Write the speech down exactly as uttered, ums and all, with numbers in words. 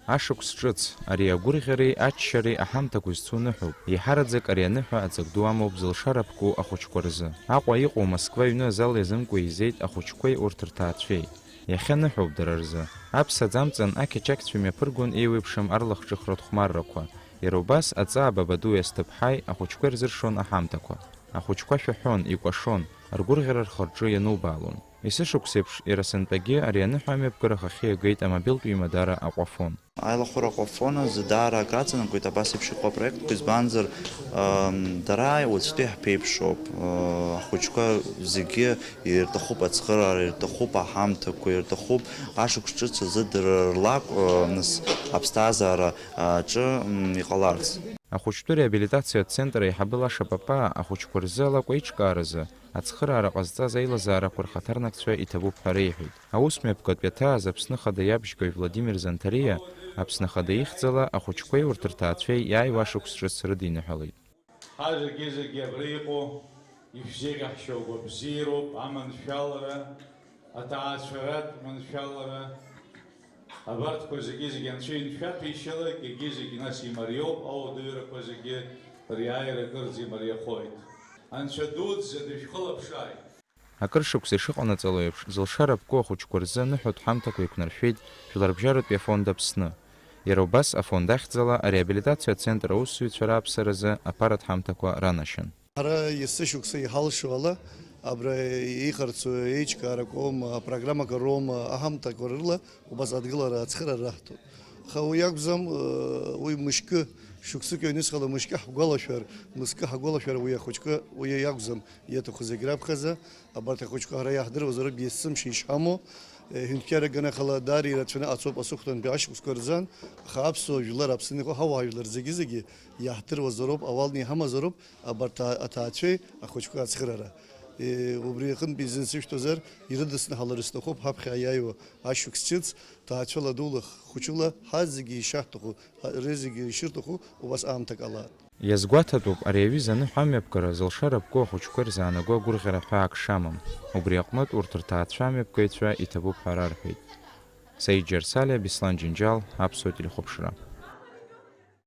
Ашықәс ҿыц, ари агәырӷьареи аччареи аҳамҭақәа зцу ныҳәоуп, еиҳараӡак ари аныҳәа аҵак ду амоуп зылшара ԥку ахәыҷқәа рзы. Аҟәа иҟоу Москва аҩны азал иазымкуа еизеит ахәыҷқәеи урҭ рҭаацәеи. Иахьа ныҳәоуп дара рзы. Аԥса аӡамҵан ақьачақьцәа имҩаԥыргон еиуеиԥшым арлахҿыхратә хәмаррақәа. Иара убас аҵаа Бабадуи Асҭыԥҳаи ахәыҷқәа ирзыршон аҳамҭақәа. Ахәыҷқәа шәаҳәон, икәашон, ргәырӷьара рхы-рҿы ианубаалон. Есышықәсеиԥш, иара сынтәагьы ари аныҳәа амҩаԥгара ахахьы иагеит амобилтә ҩымадара Аҟәафон. Аилахәара Аҟәафон азы даара акраҵанакуеит абас еиԥш иҟоу апроектқәа, избанзар, ам, дара уаҵәтәи ҳԥеиԥшоуп, а, ахәыҷқәа зегьы ирҭахуп ацхыраара, ирҭахуп аҳамҭақәа, ирҭахуп ашықәс ҿыц азы дара рлакә, а, нас аԥсҭазаара, а, аҿы, м, иҟаларц. Ахәыҷтәы реабилитациатә центр аиҳабы Лаша Папаа ахәыҷқәа рзы алакә аиҿкааразы ацхыраара ҟазҵаз аилазаарақәа рхаҭарнакцәа иҭабуп ҳәа реиҳәеит. Аус мҩаԥгатә иаҭааз Аԥсны Ахада иабжьгаҩ Владимир Занҭариа Аԥсны Ахада ихьӡала ахәыҷқәеи урҭ рҭаацәеи иааиуа ашықәс ҿыц рыдиныҳәалеит. Ҳажәагьы-зегьы абра иҟоу ишәзеиӷьаҳшьо агәабзиароуп, аманшәалара, аҭаацәаратә маншәалара, абарҭқәа зегьы-зегьы Анцәа иншәаԥишьалак, егьи-зегь нас имариоуп, ауадаҩрақәа зегьы риааира кырӡа имариахоит. Анцәа дуӡӡа дышәхылаԥшааит! Акыр шықәса ишыҟанаҵало еиԥш, зылшара ԥку ахәыҷқәа рзы аныҳәатә ҳамҭақәа еиқәнаршәеит Жәларбжьаратәи афонд Аԥсны. Иара убас афонд ахьӡала ареабилитациа ацентр аусзуҩцәа рааԥсаразы аԥаратә ҳамҭақәа ранашьан. Ҳара есышықәса иҳалшо ала, абра иҟарҵо еиҿкаарақәоума, апрограммақәа роума, аҳамҭақәа рыла убас адгылара ацхыраара раҳҭоит. Аха уи акәӡам, уи мышкы, шықәсык ҩнуҵҟала мышкы ҳгәалашәар, мызкы ҳгәалашәар уи ахәыҷқәа, уи иакәӡам иаҭаху зегь раԥхьаӡа, абарҭ ахәыҷқәа ҳара иаҳдыруазароуп есымша ишҳамоу, ҳәынҭқарра аганахьала даара ирацәаны ацоуп аҵыхәтәантәи ашықәсқәа рзын, аха аԥсуа жәлар, Аԥсны иҟоу ҳауаажәлар зегьы-зегьы иаҳдыруазароуп, ауалны иҳамазароуп, абарҭ а-, аҭаацәеи ахәыҷқәеи ацхыраара. Е, убри аҟынтәи изынсышәҭозар, ирыдысныҳәалар сҭахуп ҳаԥхьа иааиуа ашықәс ҿыц, ҭаацәала дула, хәыҷыла, ҳазегьы ишаҳҭаху, ҳа-, рызегьы ишырҭаху, убас аамҭак ала. Иазгәаҭатәуп, ари аҩыза аныҳәа амҩаԥгара зылшара ԥку ахәыҷқәа ирзаанаго агәырӷьара ҳәаак шамам. Убри аҟнытә урҭ рҭаацәа амҩаԥгаҩцәа иҭабуп ҳәа рарҳәеит. Саид Џьарсалиа, Беслан Џьынџьал, Аԥсуа телехәаԥшра.